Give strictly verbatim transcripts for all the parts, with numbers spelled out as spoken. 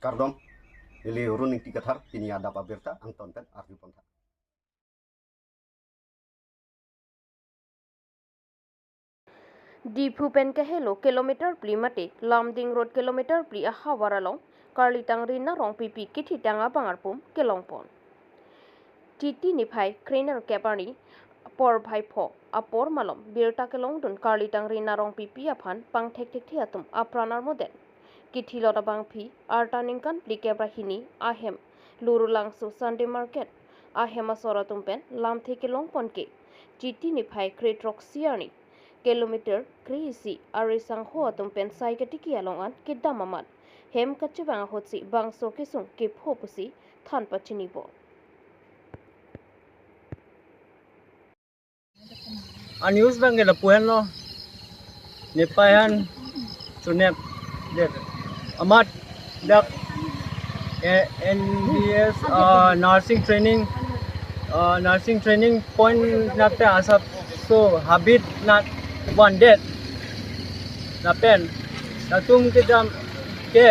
Kardom, ili Arun Ingti Kathar, pini adap abirta angton pen arju pon tha. Diphu pen kahelo kilometer phli mate Lumding Road kilometer phli ahavar along Karlitang Rina Rongpipi kithitang abang arpum kelong pon. Titi niphai krenerkep arni porphai pho apor malom birta kelongdun Karlitang Rina Rongpipi aphan pangthekthekthe atum apran armoden. Kithilot abangpi arta ningkan phlikep ra hini ahem Lurulangso Sunday Market ahem asor atum pen lamthe kelong pon ke Titi niphai kre throksi arni kilometer kre-isi arisangho atum pen sai katiki along an kedam amat hem kachevang ahutsi bangso kesung kepho pusi than pachini bom. A news abang ke lapu henlo. Nepei aphan chunep det. Amat dak, eh, N B S, ah, nursing training, ah, nursing training point nat te asap so habit nat one det. Lapen latum kedam ke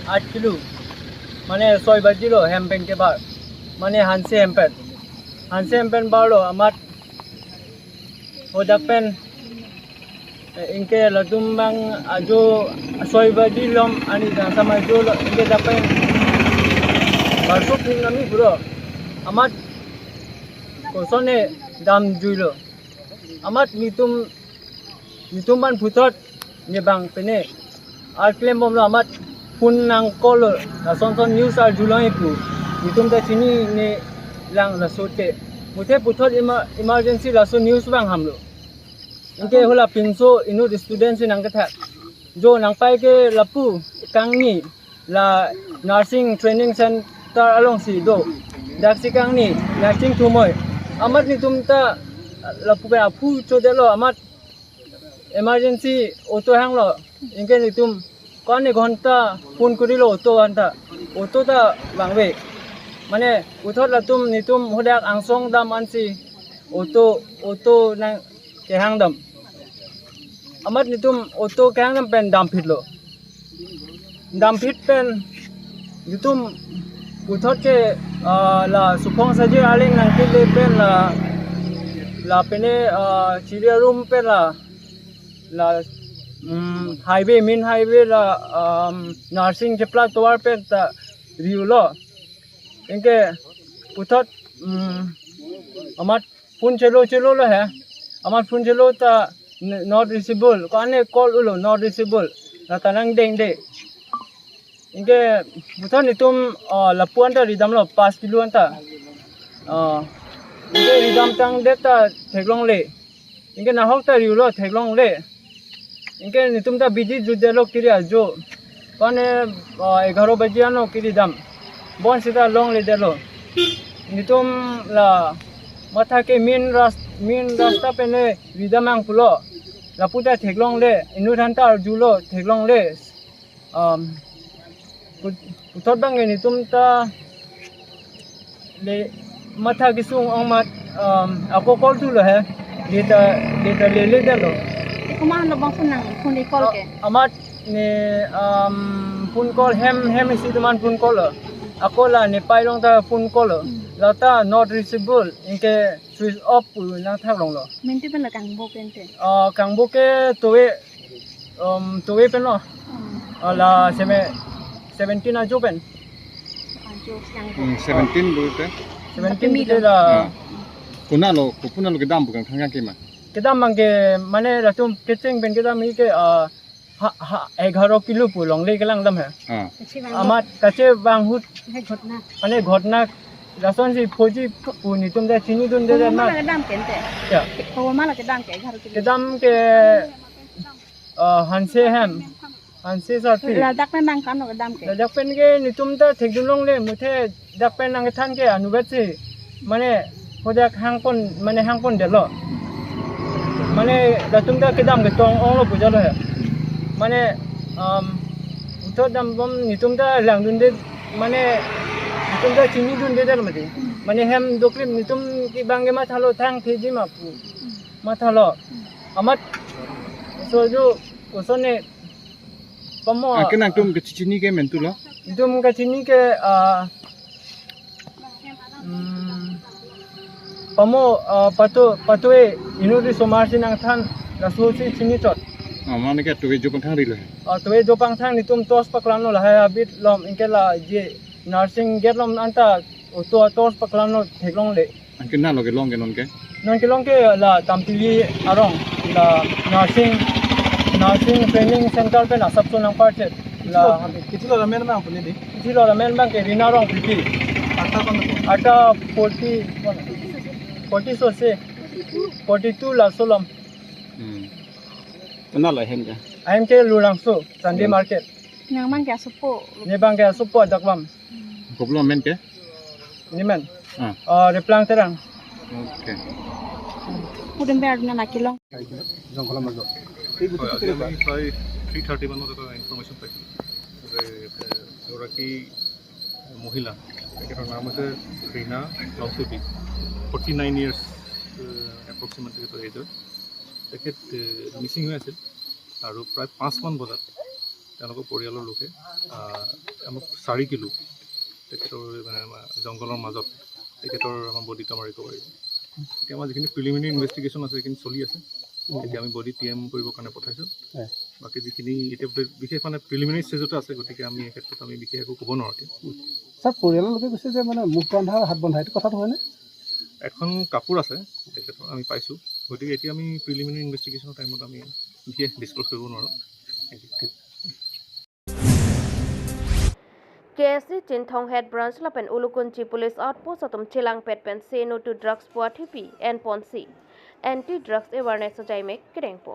aat kilo. Mane soi baji lo hem pen kebar. Mane hanse hem pen. Hanse hem pen barlo amat hadak pen, eh, ingke latum abang ajo soi baji lom ani dangsam ajo lo ingke dak pen barsuk ning nami puro amat kosonne damjuilo. Amat netum, netum aphan puthot ne bang pene ar klem bomlo amat phone nang call lo, lason son news arjulong ipu. Netum ta chinine lang laso te. Muthe puthot emer-, emergency laso news abang hamlo. Ingke hula pinso inut student si nang kethak. Jo nangpai ke lapu kangni la nursing training center alongsi do. Daksi kangni, daksi thumoi. Amat netum ta lapu pen aphu chodelo amat emergency auto hanglo. Ingke netum ko-an ne ghonta phone kurilo auto anta. Auto ta bangve. Mane puthot latum netum hadak angsong dam ansi auto, auto nang kehang dam. Amat netum auto kehang dam pen damphitlo. Damphit pen netum puthot ke, ah, la Suphong Saji Arleng nangkele pen la, la pene, ah, Chiri Arum pen la, la, mm, highway, main highway la, um, nursing chepla tovar pen ta riulo. Ingke puthot, mm, amat phone chelo chelo lo he. Amat phone chelo ta n-, not reachable. Ko-an ne call ulo not reachable. La ta nang dengde. Ingke puthot netum, ah, lapu anta ridamlo pas kilo anta. Ah, ingke ridam tangdet ta theklongle. Ingke nahok ta riulo theklongle. Ingke netum ta bidi jutdetlo kiri ajo. Ko-an ne, ah, egharo baji ano kiri dam. Bon sita longledetlo. Netum la matha ke main ras-, main rasta pene ridam ang pulo. Lapu ta theklongle. Inut aphan ta arjulo theklongle. Um, put-, puthot abang netum ta le matha kesung ong amat, um, ako call thulo he. Data, data leledetlo. Komat lo bang phone nang, phone di call ke? Amat ne, um, phone call hem, hem isi atum aphan phone call lo. Ako la Nepei along ta phone call lo. Hmm. La ta not reachable. Ingke switch off pu nangthak longlo. Menti pen la kangbo pen te? Ah, kangbo ke towe, um, towe pen lo. Hmm. Ah, la seme-, seventeen ajo pen. Ajo kangbo. Hmm, seventeen bu te. Seventeen bu te la. Ah. Konat lo, ko konat lo kedam pu kangthang kangke ma? Kedam abang ke mane latum kecheng pen kedam ke, ah, ha, ha, egharo kilo pu longle kelang dam he. Ah. Amat kachevang ahut, mane ghotna lasonsi phoji pu netum ta chinidunde. Komat ma la kedam ke te? Ya. Komat ma la kedam ke egharo kilo? Kedam ke, ah, hanse hem. Hanse sarpi. Ladak pen nang ko-an lo kedam ke? Ladak pen ke netum ta thekdunlongle, muthe dak pen nangkethan ke anuvet si. Mane hadak hangpon, mane hangpondetlo. Mane latum ta kedam ketong onglo pu jalo he. Mane, um, puthot dambom netum ta langdunde, mane netum ta chinidundedetlo mati. Mane hem doklim netum ke bang ke mathalo thangtheji ma pu. Mathalo. Amat so jo kosonne pamo. Ah, ke nangtum kechini ke mentu lo? Itum kachini ke, ah, hmm, pamo, ah, patu, patu e inut osomar si nangthan, laso si chini chot. Ah, mane ke tuve jo pangthang rilo. Ah, tuve jo pangthang, netum torch paklamlo, lahai habit lom, anke la je nursing gate lom anta auto torch paklamlo theklongle. Anke nalo kelong ke non ke? Non kelong ke la Tampili arong, la nursing, nursing training center pen asapso nangparchet. La, kiti lo ramen ma puni di? Kiti lo ramen bang ke Rina Rongpipi. Ata kon? Ata forty, forty so se, forty two laso lom. Hmm. Nalo ahem ke? Ahem ke Lurangso, Sunday Hmm. Market. Nang bang ke asopo? Ne bang ke asopo adak bam. Kopilo amen ke? Ne men? Ah. Ah, Replang Terang. Okay. Pudum ber na kelong. Jongkholom ajo. হয়, আজি আমি প্ৰায় three thirty মানত এটা ইনফৰমেশ্যন পাইছোঁ যে, এ, এগৰাকী মহিলা, তেখেতৰ নাম হৈছে ৰীনা লাউচেপি, ফৰ্টি নাইন ইয়াৰ্ছ এপ্ৰক্সিমেট তেখেতৰ এজ হয়। তেখেত, এ, মিচিং হৈ আছিল আৰু প্ৰায় পাঁচমান বজাত তেওঁলোকৰ পৰিয়ালৰ লোকে, আহ, আমাক চাৰি কিলো তেখেতৰ, মানে, আমাৰ জংঘলৰ মাজত তেখেতৰ আমাৰ বডিটো আমাৰ ৰিকভাৰী। এতিয়া আমাৰ যিখিনি প্ৰিলিমিনেৰী ইনভেষ্টিগেশ্যন আছে, সেইখিনি চলি আছে। এতিয়া আমি বডি টি এম কৰিবৰ কাৰণে পঠাইছোঁ। হয়। বাকী যিখিনি এতিয়া বি-, বিশেষ, মানে, প্ৰিলিমিনেৰী ষ্টেজতে আছে, গতিকে আমি এই ক্ষেত্ৰত আমি বিশেষ একো ক'ব নোৱাৰোঁ এতিয়া। ছাৰ, পৰিয়ালৰ লোকে কৈছে যে, মানে, মুখ বন্ধা, হাত বন্ধা, এইটো কথাটো হয়নে? এখন কাপোৰ আছে তেখেতৰ, আমি পাইছোঁ। গতিকে এতিয়া আমি প্ৰিলিমিনেৰী ইনভেষ্টিগেশ্যনৰ টাইমত আমি বিশেষ ডিছক্ল'জ কৰিব নোৱাৰোঁ। K S A Chinthong Head Branch lapen Ulukunchi Police Outpost atum chelangpet pen Say No to Drugs pu athepi enponsi Anti Drugs Awareness ajaimek kedengpo.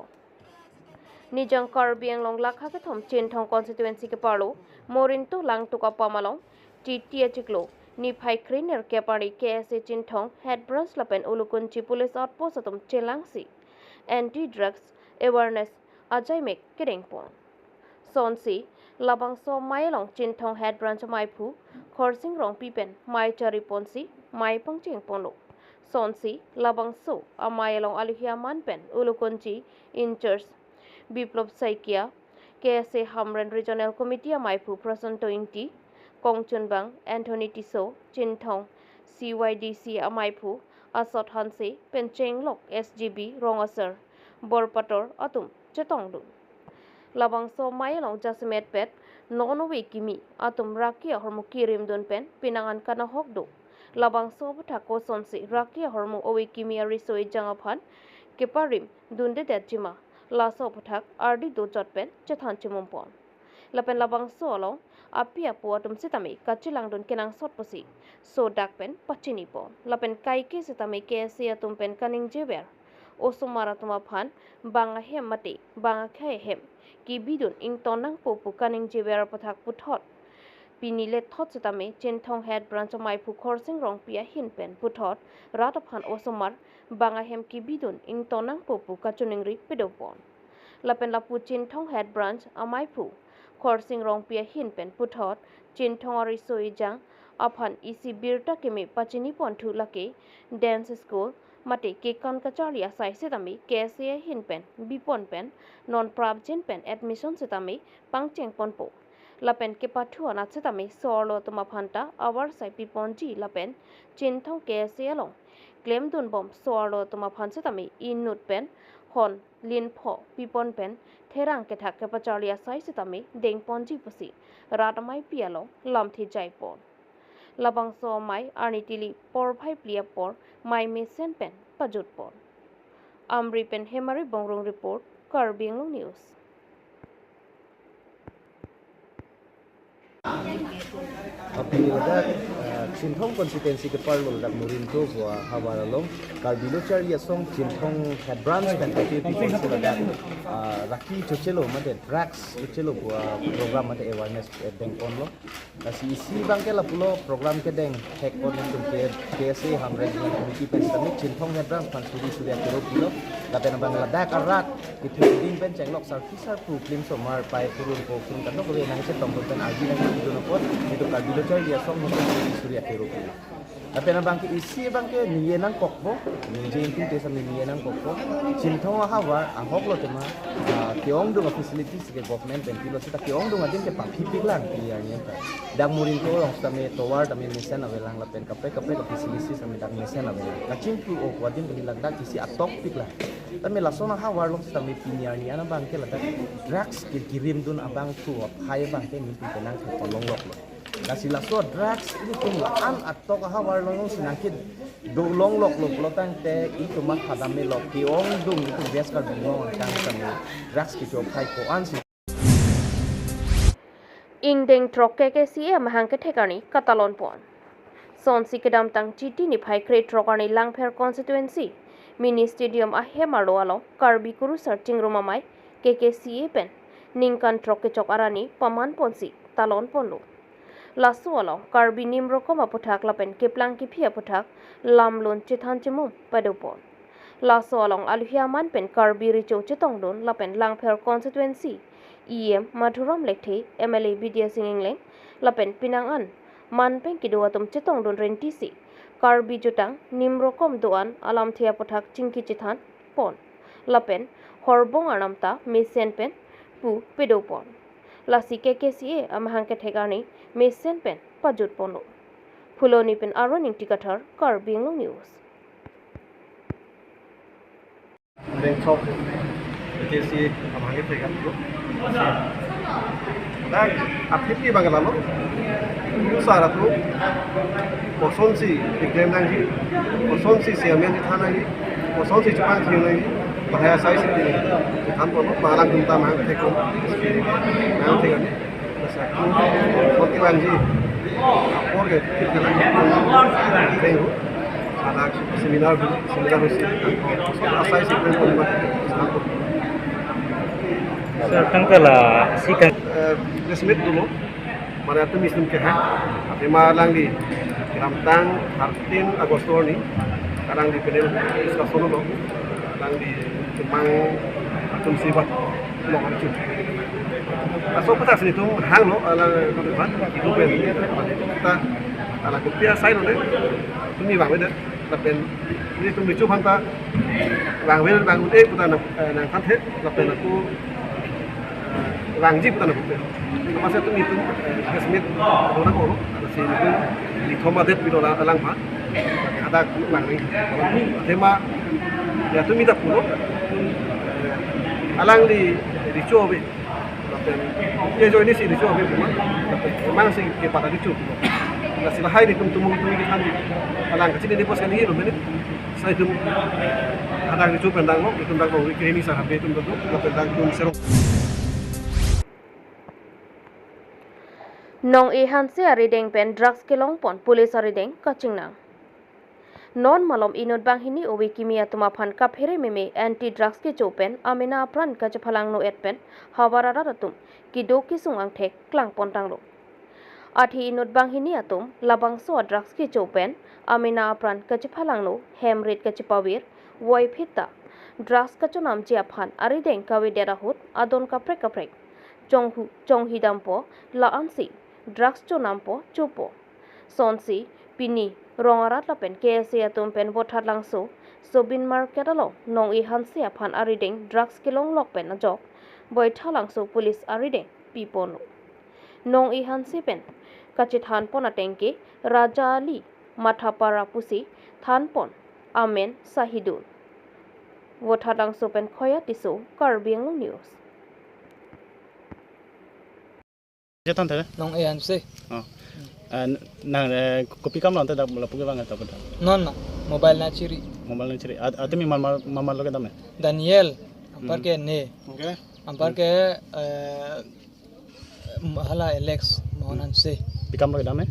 Nijang Karbi Anglong lakha kethom Chinthong constituency keparlo Morinto Langtuk apam along T T achiklo niphai krenerkep arni K S A Chinthong Head Branch lapen Ulukunchi Police Outpost atum chelangsi Anti Drugs Awareness ajaimek kedengpon. Sonsi labangso amei along Chinthong Head Branch amaiphu Khorsing Rongpi pen mei chariponsi mei pangchengponlo. Sonsi labangso amei along alohi aman pen Ulukunchi in-charge Biplop Saikia, K S A Hamren Regional Committee amaiphu Prasanto Ingti, Kongchunbang Anthony Tisso, Chinthong C Y D C amaiphu Asot Hanse pen chenglok S G B Rongasar Borpator atum chetongdun. Labangso amei along jasemetpet non ove kimi atum raki ahormu kirimdun pen penang an kanahok do. Labangso aphuthak kosonsi raki ahormu ove kimi ariso ejang aphan keparimdundedetji ma, laso aphuthak ardi dojot pen chethan chimumpon. Lapen labangso along api apo atum sitame kachelangdun kenangsot pusi sodak pen pachinipon. Lapen kaike sitame K S A atum pen kaningjever osomar atum aphan bang ahem mate bang akhei ahem kebidun ingtonnangpo pu kaningjever aphuthak puthot pini lethot sitame Chinthong Head Branch amaiphu Khorsing Rongpi ahin pen puthot rat aphan osomar bang ahem kebidun ingtonnangpo pu kachiningri pedopon. Lapen lapu Chinthong Head Branch amaiphu Khorsing Rongpi ahin pen puthot Chinthong ariso ejang aphan isi birta keme pachiniponthu lake dance school mate kekan kacharli asai sitame K S A ahin pen bipon pen non prapjin pen admission sitame pangchengponpo. Lapen kepathu anat sitame so-arlo atum aphanta avarsai piponji lapen Chinthong K S A along klemdunbom so-arlo atum aphan sitame inut pen hon linpho pipon pen therang kethak kepacharli asai sitame dengponji pusi rat ameipi along lamthe jaipon. Labangso amei arni tili porphai phli apor mei mesen pen pajutpon. Amri pen Hemari Bongrung report, Karbi Anglong News. Apini ladak, eh, Chinthong constituency keparlo ladak Morinto pu ahavar along Karbi Lo Charli Asong Chinthong Head Branch pen K P P ladak, eh, raki chochelo mate drugs chochelo pu program mate awareness, eh, dengponlo. Lasi isi abang ke lapulo program kedeng thekpon atum ke K S A Hamren Committee pen sitame Chinthong Head Branch aphan suri suri akero pilo. Lapen abang ladak arat ithek ding pen chenglok sarpi sarpo klim osomar pai purun po klim kanok kove nangchetongdun pen ardi nangkedun apot itum Karbi Lo Charli Asong atum suri suri Pero lapen abang ke isi abang ke ningje nangkokpo, ningje ingtung te sami ningje nangkokpo. Chinthong ahavar ahok lo tema, ah, ke-ongdung a-facilities ke government pen pilo seta ke-ongdung adim ke paphipik lang pini arni ta. Dak Murinto along sitame tovar tame mesen avelang lapen kaprek kaprek a-facilities tame dak mesen avelang. Kachingthur-o adim ke ladak isi atokpik lang. Tame lason ahavar along sitame pini arni an abang ke ladak drugs ke kirimdun abangphu aphai abang ke nelitum penang theklongloklo. Lasi laso drugs ilitum la-an atok ahavar along si nangkedolongloklo pulotangte ilitum matha damlo, ke-ongdung ilitum West Karbi Anglong angkang tame drugs kecho aphai ko-ansi. Ingdeng throk K K C A amahang kethek arni katalon pon. Sonsi kedamtang Chiti niphai krethrok arni Langpher constituency Mini Stadium ahem arlo along Karbi Kurusar Chingrum Amei K K C A pen ningkan throk kechok arani paman ponsi talon ponlo. Laso along Karbi nimrokom aputhak lapen keplang kephi aputhak lamlun chethan chemum padopon. Laso along alohi aman pen Karbi recho chetongdun lapen Langpher constituency E M Madhuram Lekthe, M L A Bidya Sing Engleng lapen penang an man pen kedo atum chetongdun rentisi Karbi jutang nimrokom do-an alamthe aputhak chingki chethan pon lapen horbong arnam ta mesen pen pu pedopon. Lasi K K C A amahang kethek arni mesen pen pajut ponlo. Phuloni pen Aaron Ingti Kathar, Karbi Anglong News. Ingdeng throk K K C A amahang kethek arni. Dak aphi abang lalo. Lusar atum kosonsi keklem nangji, kosonsi chairman chethan nangji, kosonsi chepangthir nangji, bahaya sai si tini chethan ponlo, bang alangtum ta amahang kethek ko, amahang kethek arni. Lasi ako, konti vangji apor ke kethek nangji. Thank you. Anak seminar, seminar husi, ako, asai si thank you. Sir, tangka lasi kan. Eh, press meet dolo. Mane atum isum ke ha. Athema alangli kedamtang thirteen August arni alangli panel discussion lo. Alangli kemang atum si bat lo kan chu. Laso aputhak si nelitum hanglo, alang kan, itum pen ta alang kopi asai lo ne. Tumi vangve det. Lapen nelitum recho aphan ta vangve, vang un-e pu ta nang, eh, nangthanthe, lapen ako, eh, vangji pu ta nangpupe. Amatsi atum itum, eh, press meet dona ko, lasi itum ithom adet pilo la-, alang aphan. Hadak vangji. Athema ya tumi ta pulo, eh, alangli recho ave. Lapen ke ajoine si recho ave pu ma. Lapen kemang si kepat ta recho pu ma. Lasi lahai nelitum tumung tumung kethan alang kachinine pos kani lo mene. Sai itum hadak recho pen danglo, itum danglo ke hini sa habe itum danglo, lapen dang itum serong. Nong-e Hanse arideng pen drugs kelong pon police arideng kachingnang. Non malom inut banghini ove kimi atum aphan kaphere meme anti drugs kecho pen amena apran kachephalangno-et pen havar arat atum kedo kesung angthek klang pon tanglo. Athe inut banghini atum labangso a drugs kecho pen amena apran kachephalangno, hem rit kachepavir, voiphit ta drugs kachonamji aphan arideng kavedet ahut adon kaprek kaprek chonghu, chonghi dampo, la-ansi drugs chonampo chopo. Sonsi pini rong arat lapen K S A atum pen Vothatlangso Sobin Market along Nong-e Hanse aphan arideng drugs kelonglok pen ajok Baithalangso police arideng piponlo. Nong-e Hanse pen kachethan pon ateng ke Raja Ali Mathapara pusi than pon amen Sahidul. Vothatlangso pen Khoya Tisso, Karbi Anglong News. Jatan tare? Nong-e Hanse. Oh. Ah, n-, nang, eh, kopi kam lo ante dak lapu ke bang ta pada. Non na, mobile nangchiri. Mobile nangchiri. At, atumi mal, mal, mal, mal lo kedam eh? Daniel, anpar Hmm. ke ne. Okay. Anpar ke, eh, hala Alex Mohan Hmm. Hanse. Pi kam lo kedam eh?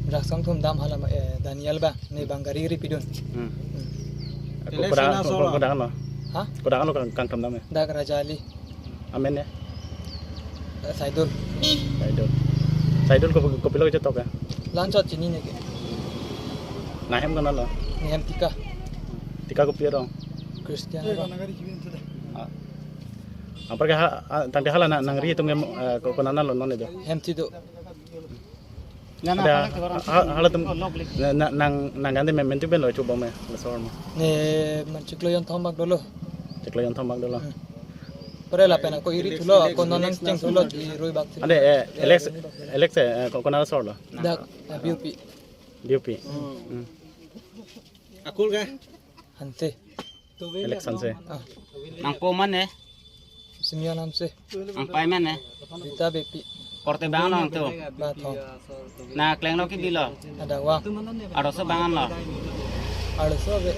Drugs kangthum dam hala, eh, Daniel ba, ne bang gari ri pidun. Hmm. Hmm. Alex Koda, na koda, solo. Koda lo? Ha? Koda lo kang, kangthum dam eh? Dak Raja Ali. Amen ya? Eh, Saidul. Saidul. Saidul ko, kopi lo ketok ya? Lanchot chinine ke. Nahem kana lo? Nahem Tika. Tika kopi arong? Christian ba. Ah. Anpar ke ha, ah, tangte hala na, nangri atum ke, eh, ko, konat lo non do? Hem Tido. Ada, ha- halatum na- na- nang nang gande men mentu ben lo coba me, le sor mo. Ne man chiklo jonthom bak dolo. Chiklo jonthom bak dolo. Hmm. Pura lapen ako iri thulo, ako non nang cheng thulo, irui bak thulo. Ade, eh, Alex, Alex, eh, ko- konat asor lo? Dak, eh, B U P. B U P. Hmm. Akur ke? Hanse. Alex Hanse. Ah. Nangpo mane? Simeon Hanse. Nangpei mane? Rita Beypi. Korte bang nangtum? Bathong. Nangkleng lo ke bilo? Adavang. Arloso bang lo? Arloso be.